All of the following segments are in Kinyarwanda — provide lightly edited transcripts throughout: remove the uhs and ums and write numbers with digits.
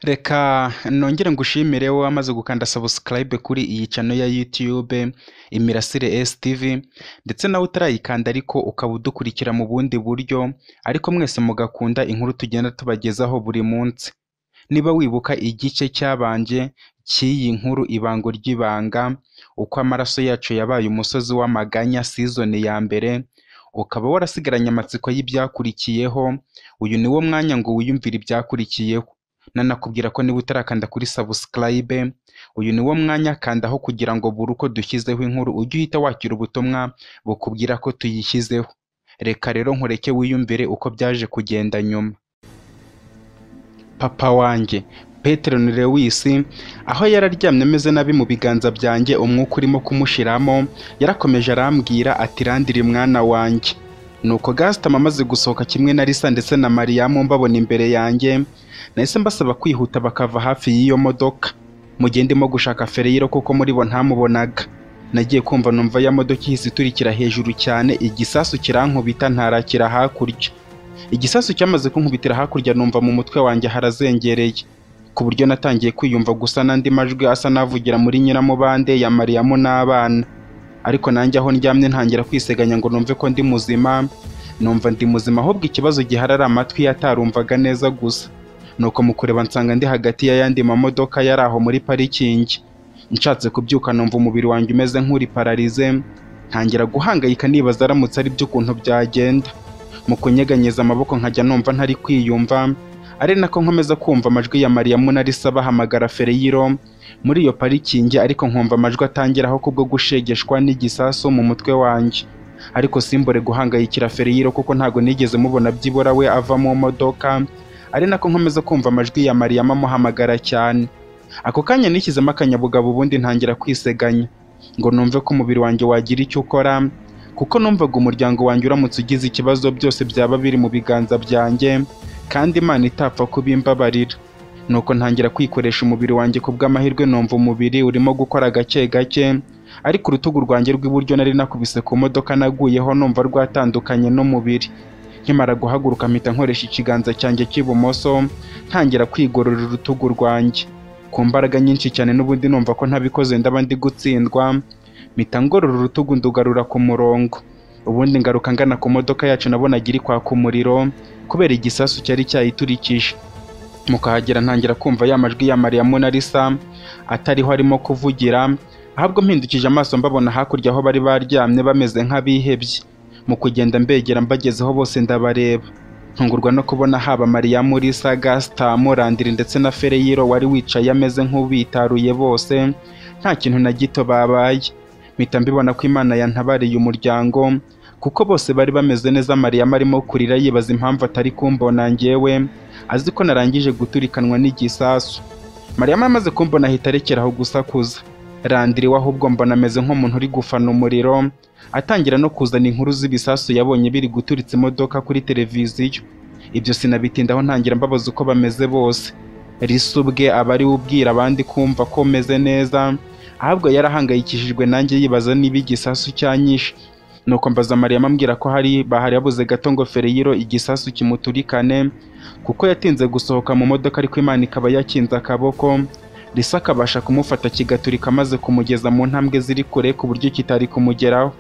Reka nongere ngushimire wowe wamaze gukanda subscribe kuri iyi channel ya YouTube Imirasire STV, ndetse nawe utarayikanda ariko ukaba udukurikira mu bundi buryo, ariko mwese mugakunda inkuru tugenda tubagezaho buri munsi. Niba wibuka igice cyabanje cy'iyi nkuru Ibango ry'Ibanga, uko amaraso yacu yabaye umusozi w'amaganya season ya mbere, ukaba warasigaranye amatsiko y'ibyakurikiyeho, uyu ni wo mwanya ngo wiyumvire ibyakurikiyeho. Nanakubwira ko niba utarakanda kuri subscribe, uyu ni wo mwanya kandaho kugira ngo buri uko dushyizeho inkuru ujye uhita wakira ubutumwa bukubwira ko tuyishyizeho. Reka rero nkureke wiyumvire uko byaje kugenda nyuma. Papa wanjye Petero Lewis, aho yararyamye ameze nabi mu biganza byanjye, umwuka urimo kumushiramo, yarakomeje arambwira ati Landry mwana wanjye. Nuko Gaston amaze gusohoka kimwe na Lisa ndetse na Mariyamu mbabona imbere yanjye, nahise mbasaba kwihuta bakava hafi y'iyo modoka. Mu gihe ndimo gushaka Ferreira kuko muri bo ntamubonaga. Nagiye kumva numva ya modoka ihise iturikira hejuru cyane, igisasu kirankubita ntarakira hakurya. Igisasu cyamaze kunkubitira hakurya numva mu mutwe wanjye harazengereye, ku buryo natangiye kwiyumva gusa n'andi majwi asa n'avugira muri nyiramubande ya Mariyamu n'abana. Ariko nanjye aho ndyamye ntangira kwiseganya ngo numve ko ndi muzima, numva ndi muzima ahubwo ikibazo gihari ari amatwi yatarumvaga neza gusa. Nuko mu kureba nsanga ndi hagati y'ayandi mamodoka yari aho muri parikingi. Nshatse kubyuka numva umubiri wanjye umeze nk'uri pararize, ntangira guhangayika nibaza aramutse ari byo ukuntu byagenda. Mu kunyeganyeza amaboko nkajya numva ntari kwiyumva, ari nako nkomeza kumva amajwi ya Mariyamu na Lisa bahamagara Ferreira muri iyo parikingi, ariko nkumva amajwi atangiraho kubwo gushegeshwa n'igisasu mu mutwe wanjye. Ariko simbore guhangayikira Ferreira kuko ntago nigeze mubona byibura we ava mu modoka, ari nako nkomeza kumva amajwi ya Mariyamu amuhamagara cyane. Ako kanya nishyizemo akanyabugabo ubundi ntangira kwiseganya ngo numve ko umubiri wanjye wagira icyo ukora, kuko numvaga umuryango wanjye uramutse ugize ikibazo byose byaba biri mu biganza byanjye kandi Imana itapfa kubimbabarira. Nuko ntangira kwikoresha umubiri wanjye ku bw'amahirwe numva umubiri urimo gukora gake gake, ariko urutugu rwanjye rw'iburyo nari nakubise ku modoka naguyeho numva rwatandukanye n'umubiri. Nkimara guhaguruka mpita nkoresha ikiganza cyanjye cy'ibumoso ntangira kwigorora urutugu rwanjye ku mbaraga nyinshi cyane, n'ubundi numva ko ntabikoze ndaba ndi gutsindwa. Mpita ngorora urutugu ndugarura ku murongo, ubundi ngaruka ngana ku modoka yacu nabonaga iri kwaka umuriro kubera igisasu cyari cyayiturikije. Mu kuhagera ntangira kumva ya majwi ya Mariyamu na Lisa atariho arimo kuvugira, ahubwo mpindukije amaso mbabona hakurya aho bari baryamye bameze nk'abihebye. Mu kugenda mbegera mbagezeho bose ndabareba, ntungurwa no kubona haba Mariyamu, Lisa, Gaston, Landry ndetse na Ferreira wari wicaye ameze nk'ubitaruye bose, nta kintu na gito babaye. Mpita mbibona ko Imana yantabariye umuryango kuko bose bari bameze neza. Mariyamu arimo kurira yibaza impamvu atari kumbona njyewe, azi ko narangije guturikanwa n'igisasu. Mariyamu amaze kumbona ahita arekeraho gusakuza. Landry we ahubwo mbona ameze nk'umuntu uri gufana umuriro, atangira no kuzana inkuru z'ibisasu yabonye biri guturitsa imodoka kuri televiziyo. Ibyo sinabitindaho ntangira mbabaza uko bameze bose. Lisa ubwe aba ari we ubwira abandi kumva ko meze neza, ahubwo yarahangayikishijwe nanjye yibaza niba igisasu cyanyishe. Nuko mbaza Mariyamu ambwira ko hari bahari yabuze gato ngo Ferreira igisasu kimuturikane kuko yatinze gusohoka mu modoka, ariko Imana ikaba yakinze akaboko, Lisa akabasha kumufata kigaturika maze kumugeza mu ntambwe ziri kure ku buryo kitari kumugeraho.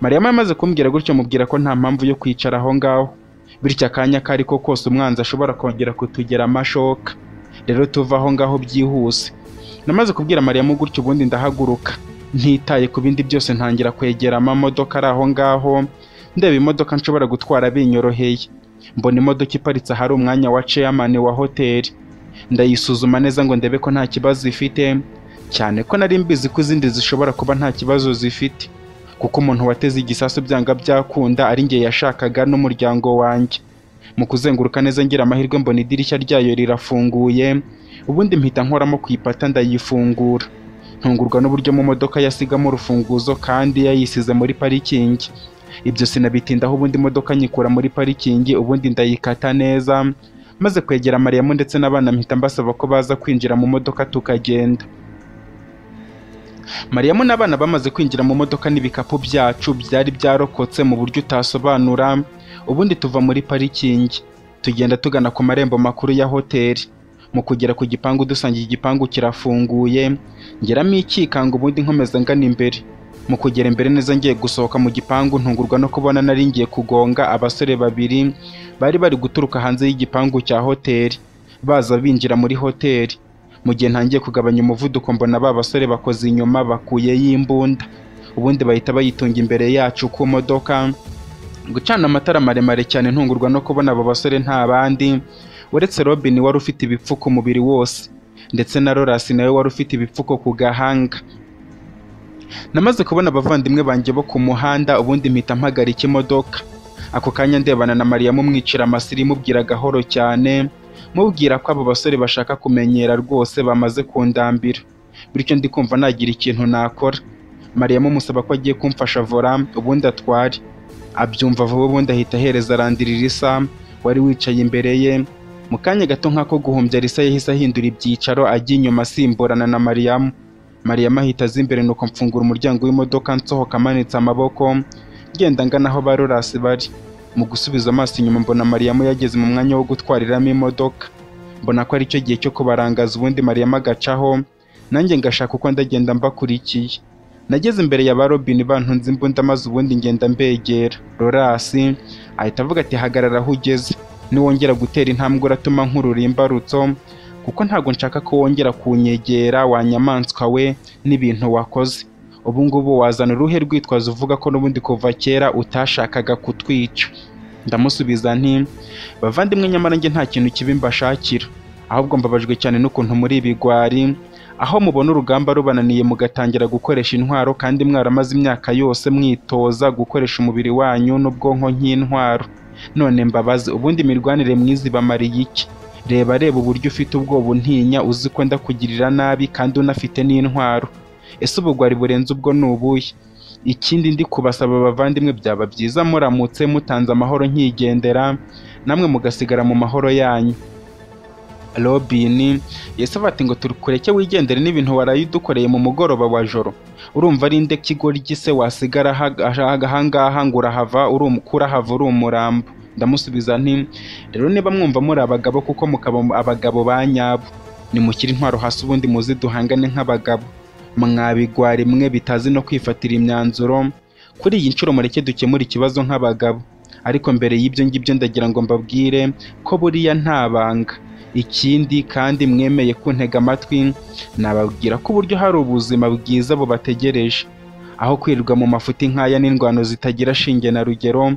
Mariyamu amaze kumbwira gutyo mubwira ko nta mpamvu yo kwicara aho ngaho, bityo akanya kari ko kose umwanzi ashobora kongera kutugera amashoka, rero tuva aho ngaho byihuse. Namaze kubwira Mariyamu gutyo ubundi ndahaguruka, ntitaye ku bindi byose ntangira kwegera amamodoka ari aho ngaho, ndeba imodoka nshobora gutwara binyoroheye. Mbona imodoka iparitse ahari umwanya wa chairman wa hoteli, ndayisuzuma neza ngo ndebe ko nta kibazo ifite, cyane ko nari mbizi ko izindi zishobora kuba nta kibazo zifite, kuko umuntu wateze igisasu byanga byakunda ari njye yashakaga n'umuryango wanjye. Mu kuzenguruka neza ngira amahirwe mbona idirishya ryayo rirafunguye, ubundi mpita nkoramo ku ipata ndayifungura. Ntungurwa n'uburyo mu modoka yasigamo urufunguzo kandi yayisize muri parikingi. Ibyo sinabitindaho ubundi imodoka nyikura muri parikingi ubundi ndayikata neza, maze kwegera Mariyamu ndetse n'abana mpita mbasaba ko baza kwinjira mu modoka tukagenda. Mariyamu n'abana bamaze kwinjira mu modoka n'ibikapu byacu byari byarokotse mu buryo utasobanura, ubundi tuva muri parikingi tugenda tugana ku marembo makuru ya hoteli. Mu kugera ku gipangu dusangiye igipangu kirafunguye, ngeramo ikikanga ubundi nkomeza ngana imbere. Mu kugera imbere neza ngiye gusohoka mu gipangu ntungurwa no kubona nari ngiye kugonga abasore babiri bari bari guturuka hanze y'igipangu cya hoteli, baza binjira muri hoteli. Mu gihe ntangiye kugabanya umuvuduko mbona ba basore bakoze inyuma bakuyeyo imbunda, ubundi bahita bayitunga imbere yacu ku modoka. Gucana amatara maremare cyane ntungurwa no kubona abo basore nta bandi uretse Robin wari ufite ibipfuko umubiri wose, ndetse na Lorasi nawe wari ufite ibipfuko ku gahanga. Namaze kubona abavandimwe banjye bo ku muhanda, ubundi mpita mpagarika imodoka. Ako kanya ndebana na Mariya mumwicira amasiri, mubwira gahoro cyane, mubwira ko abo basore bashaka kumenyera rwose bamaze kundambira, bityo ndi kumva nagira ikintu nakora. Mariya mumusaba ko agiye kumfasha vola ubundi atware. Abyumva vuba ubundi ahita ahereza Landry Lisa wari wicaye imbere ye. Mu kanya gato nk'ako guhumbya Lisa yahise ahindura ibyicaro ajya inyuma asimburana na Mariyamu. Mariyamu ahita aza imbere, nuko mfungura umuryango w'imodoka nsohoka amanitse amaboko ngenda ngana aho ba Lorasi bari. Mu gusubiza amaso inyuma mbona Mariyamu yageze mu mwanya wo gutwariramo imodoka, mbona ko aricyo gihe cyo kubarangaza, ubundi Mariyamu agacaho nanjye ngashaka uko ndagenda mbakurikiye. Nageze imbere ya ba Robin bantunze imbunda maze ubundi ngenda mbegera. Lorasi ahita avuga ati hagarara aho ugeze, niwongera gutera intambwe uratuma nkurura imbarutso, kuko ntago nshaka ko wongera kunyegera wa nyamaswa we n'ibintu wakoze. Ubu ngubu wazana uruhe rwitwazo uvuga ko n'ubundi kuva kera utashakaga kutwica? Ndamusubiza nti bavandimwe, nyamara njye nta kintu kibi mbashakira, ahubwo mbabajwe cyane n'ukuntu muri ibigwari, aho mubona urugamba rubananiye mugatangira gukoresha intwaro kandi mwaramaze imyaka yose mwitoza gukoresha umubiri wanyu n'ubwonko nk'intwaro. None mbabaze, ubundi imirwanire mwizi bamariye iki? Reba reba uburyo ufite ubwoba untinya, uzi ko ndakugirira nabi kandi unafite n'intwaro. Ese ubugwari burenze ubwo ni ubuhe? Ikindi ndi kubasaba bavandimwe, byaba byiza muramutse mutanze amahoro nkigendera, namwe mugasigara mu mahoro yanyu. Robin yese ati ngo tukureke wigendere n'ibintu waraye udukoreye mu mugoroba wa joro, urumva ari nde kigoryi se wasigara ahangaha ngo urahava urahava uri umurambo? Ndamusubiza nti rero niba mwumva muri abagabo kuko mukaba abagabo ba nyabo, nimushyire intwaro hasi ubundi muze duhangane nk'abagabo. Mwabigwari mwe bitazi no kwifatira imyanzuro, kuri iyi nshuro mureke dukemure ikibazo nk'abagabo. Ariko mbere y'ibyo ngibyo ndagira ngo mbabwire ko buriya nta banga. Ikindi kandi mwemeye kuntega amatwi, nababwira ko uburyo hari ubuzima bwiza bubategereje, aho kwirirwa mu mafuti nk'aya n'indwano zitagira shinge na rugero,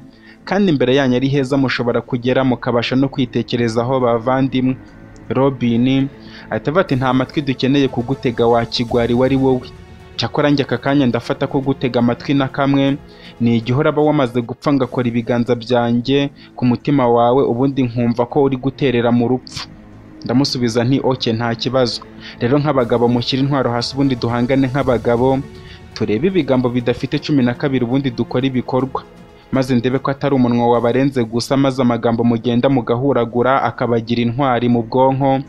kandi imbere yanyu ari heza mushobora kugera mukabasha no kwitekerezaho bavandimwe. Robin ahita avuga ati nta matwi dukeneye kugutega wa kigwari wari wowe, cyakora njye aka kanya ndafata ko gutega amatwi na kamwe ni igihe uraba wamaze gupfa ngakora ibiganza byanjye ku mutima wawe ubundi nkumva ko uri guterera mu rupfu. Ndamusubiza nti oke nta kibazo, rero nk'abagabo mushyire intwaro hasi ubundi duhangane nk'abagabo, turebe ibigambo bidafite 12 ubundi dukore ibikorwa, maze ndebe ko atari umunwa wabarenze gusa, maze amagambo mugenda mugahuragura akabagira intwari mu bwonko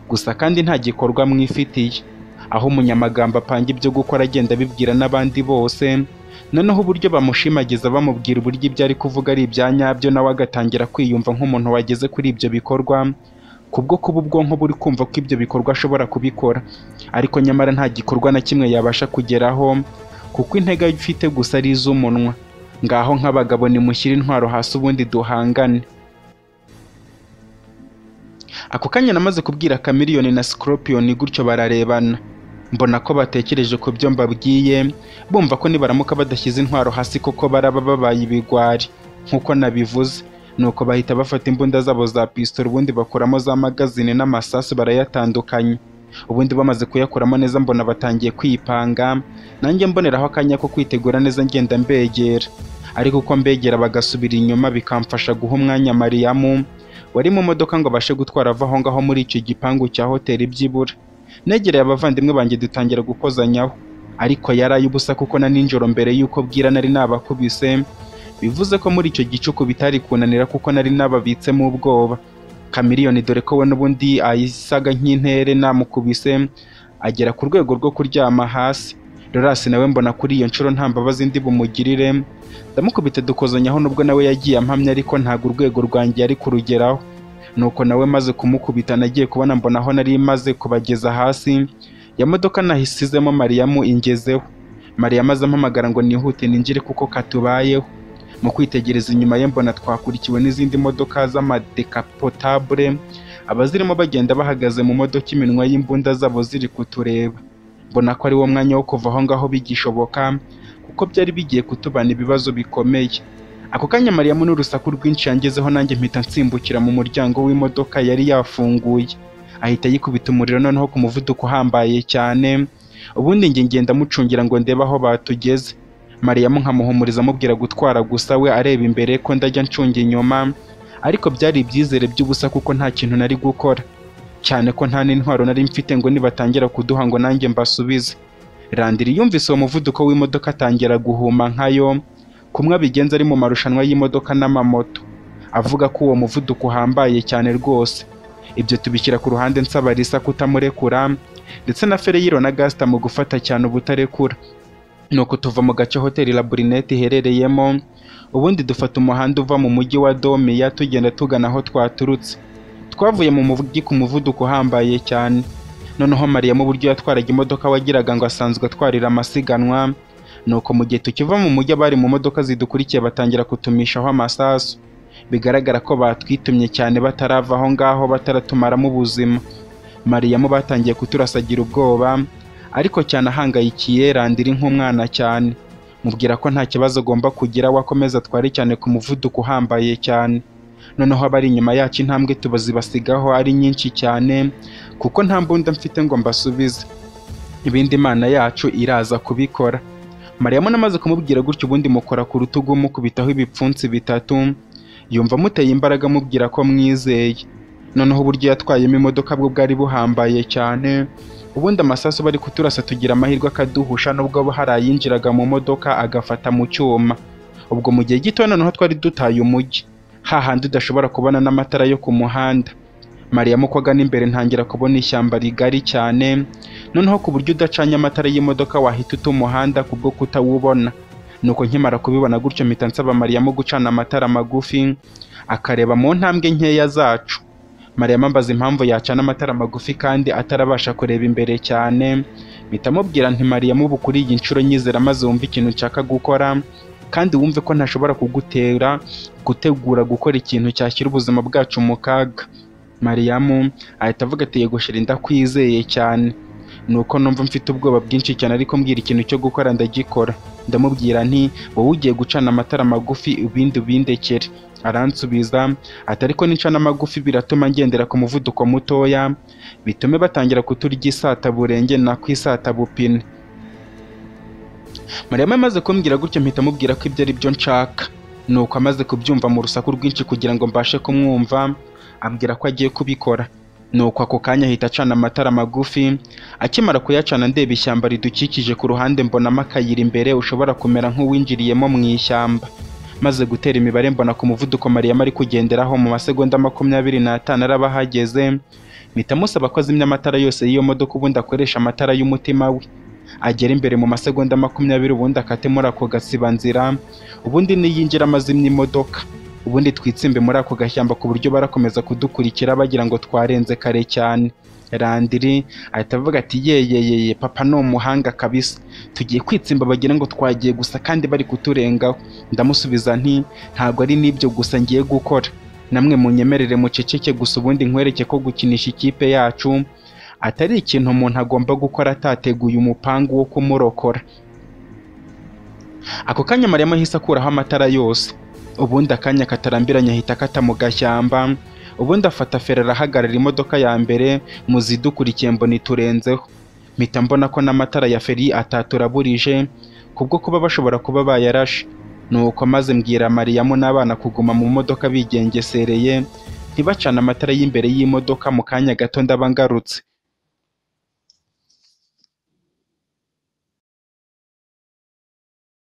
gusa kandi nta gikorwa mwifitiye, aho umunyamagambo apanga ibyo gukora agenda abibwira n'abandi bose, noneho uburyo bamushimagiza bamubwira uburyo ibyo ari kuvuga ari ibya nyabyo, nawe agatangira kwiyumva nk'umuntu wageze kuri ibyo bikorwa kubwo kuba ubwonko buri kumva ko ibyo bikorwa ashobora kubikora, ariko nyamara nta gikorwa na kimwe yabasha kugeraho kuko intege ifite gusa ari iz'umunwa. Ngaho nk'abagabo nimushyire intwaro hasi ubundi duhangane. Ako kanya namaze kubwira Chameleone na Scorpion gutyo bararebana, mbona ko batekereje ku byo mbabwiye, bumva ko nibaramuka badashyize intwaro hasi koko baraba babaye ibigwari nkuko nabivuze. Nuko bahita bafata imbunda zabo za pistol ubundi bakuramo za magazine n'amasasu barayatandukanya, ubundi bamaze kuyakuramo neza mbona batangiye kwipanga, nanjye mboneraho akanya ko kwitegura neza ngenda mbegera, ariko uko mbegera bagasubira inyuma bikamfasha guha umwanya Mariyamu wari mu modoka ngo abashe gutwara ava aho ngaho muri icyo gipangu cya hoteli byibura. Negereye abavandimwe banjye dutangira gukozanyaho, ariko yaraye ubusa kuko na ninjoro mbere y'uko bwira nari nabakubise, bivuze ko muri icyo gicuku bitari kunanira kuko nari nababitsemo ubwoba. Chameleone dore ko we n'ubundi ayisaga nk'intere namukubise agera ku rwego rwo kuryama hasi. Lorasi nawe mbona kuri iyo nshuro nta mbabazi ndi bumugirire, ndamukubita dukozanyaho nubwo nawe yagiye ampamya, ariko ntabwo urwego rwanjye yari kurugeraho. Nuko nawe maze kumukubita nagiye kubona mbona aho nari maze kubageza hasi ya modoka nahisizemo Mariyamu ingezeho. Mariyamu aza ampamagara ngo nihute ninjire kuko katubayeho. Mu kwitegereza inyuma ye mbona twakurikiwe n'izindi modoka z'amadekapotabure, abazirimo bagenda bahagaze mu modoka iminwa y'imbunda zabo ziri kutureba. Mbona ko ari wo mwanya wo kuva aho ngaho bigishoboka, kuko byari bigiye kutubana ibibazo bikomeye. Ako kanya Mariyamu n'urusaku rwinshi yangezeho, nanjye mpita nsimbukira mu muryango w'imodoka yari yafunguye, ahita yikubita umuriro noneho ku muvuduko uhambaye cyane. Ubundi njye ngenda mucungira ngo ndebe aho batugeze. Mariyamu nkamuhumuriza amubwira gutwara gusa we areba imbere ko ndajya ncunga inyuma, ariko byari ibyizere by'ubusa kuko nta kintu nari gukora, cyane ko nta n'intwaro nari mfite ngo nibatangira kuduha ngo nanjye mbasubize. Randiri yumvise uwo muvuduko w'imodoka atangira guhuma nkayo, kumwe abigenza ari mu marushanwa y'imodoka n'amamoto, avuga ko uwo muvuduko uhambaye cyane rwose. Ibyo tubishyira ku ruhande nsaba Lisa kutamurekura, ndetse na Fereyiro na Gasita mu gufata cyane ubutarekura. Nuko tuva mu gace hoteli La Brunette iherereyemo, ubundi dufata umuhanda uva mu mujyi wa Domiya tugenda tugana aho twaturutse. Twavuye mu mujyi ku muvuduko uhambaye cyane. Noneho Mariyamu uburyo yatwaraga imodoka wagiraga ngo asanzwe atwarira amasiganwa. Nuko mu gihe tukiva mu mujyi abari mu modoka zidukurikiye batangira kutumishaho amasasu. Bigaragara ko batwitumye cyane batarava aho ngaho bataratumaramo ubuzima. Mariyamu batangiye kuturasagira ubwoba, ariko cyane ahangayikiye Randiri nk'umwana cyane. Mubwira ko nta kibazo agomba kugira, wakomeza atware cyane ku muvuduko uhambaye cyane. Noneho abari inyuma yacu intambwe tubazibasigaho ari nyinshi cyane, kuko nta mbunda mfite ngo mbasubize. Ibindi Imana yacu iraza kubikora. Mariyamu namaze kumubwira gutyo, ubundi mukora ku rutugu mukubitaho ibipfunsi bitatu, yumva amuteye imbaraga amubwira ko mwizeye. Noneho uburyo yatwayemo imodoka bwo bwari buhambaye cyane, ubundi amasasu bari kuturasa tugira amahirwe akaduhusha, nubwo hari ayinjiraga mu modoka agafata mu cyuma. Ubwo mu gihe gito noneho twari dutaye umujyi, hahandi udashobora kubona n'amatara yo ku muhanda. Mariyamu uko agana imbere ntangira kubona ishyamba rigari cyane, noneho ku buryo udacanye amatara y'imodoka wahita uta umuhanda kubwo kutawubona. Nuko nkimara kubibona gutyo mpita nsaba Mariyamu gucana amatara magufi akareba mu ntambwe nkeya zacu. Mariyamu ambaza impamvu yacana amatara magufi kandi atarabasha kureba imbere cyane. Mpita mubwira nti Mariyamu ubu kuri iyi nshuro nyizera maze wumve ikintu nshaka gukora, kandi wumve ko ntashobora kugutera gutegura gukora ikintu cyashyira ubuzima bwacu mu kaga. Mariyamu ahita avuga ati yego sheri ndakwizeye cyane. Nuko numva mfite ubwoba bwinshi cyane, ariko mbwira ikintu cyo gukora ndagikora. Ndamubwira nti wowe ugiye gucana amatara magufi ibindi ubindekere. Aransubiza ati ariko nicana magufi biratuma ngendera ku muvuduko mutoya, bitume batangira kuturya isataburenge na kwisatabupine. Mariyamu amaze kumbwira gutyo mpita mubwira ko ibyo ari byo nshaka. Nuko amaze kubyumva mu rusaku rwinshi kugira ngo mbashe kumwumva, ambwira ko agiye kubikora. Nuko ako kanya ahita acana amatara magufi. Akimara kuyacana ndeba ishyamba ridukikije ku ruhande mbonamo akayira imbere ushobora kumera nk'uwinjiriyemo mu ishyamba. Maze gutera imibare mbona ku muvuduko Mariyamu ari kugenderaho mu masegonda 25 araba ahageze. Mpita musaba ko azimya amatara yose y'iyo modoka ubundi akoresha amatara y'umutima we. Agera imbere mu masegonda 20 ubundi akate muri ako gasibanzira, ubundi niyinjira amazimya imodoka, ubundi twitsimbe muri ako gashyamba ku buryo barakomeza kudukurikira bagira ngo twarenze kare cyane. Randiri ahita avuga ati yeyeyeye papa ni umuhanga kabisa, tugiye kwitsimba bagira ngo twagiye gusa kandi bari kuturengaho. Ndamusubiza nti ntabwo ari n'ibyo gusa ngiye gukora, namwe munyemerere muceceke gusa ubundi nkwereke ko gukinisha ikipe yacu atari ikintu umuntu agomba gukora atateguye umupangu wo kumurokora. Ako kanya Mariyamu ahise akuraho amatara yose, ubundi akanya katarambiranye ahita akata mu gashyamba, ubundi afata feri arahagarara imodoka ya mbere muzidukurikiye mbona iturenzeho. Mpita mbona ko n'amatara ya feri ataturaburije kubwo kuba bashobora kuba bayarashe. Nuko maze mbwira Mariyamu n'abana kuguma mu modoka bigengesereye, ntibacane amatara y'imbere y'imodoka. Mu kanya gato ndaba ngarutse.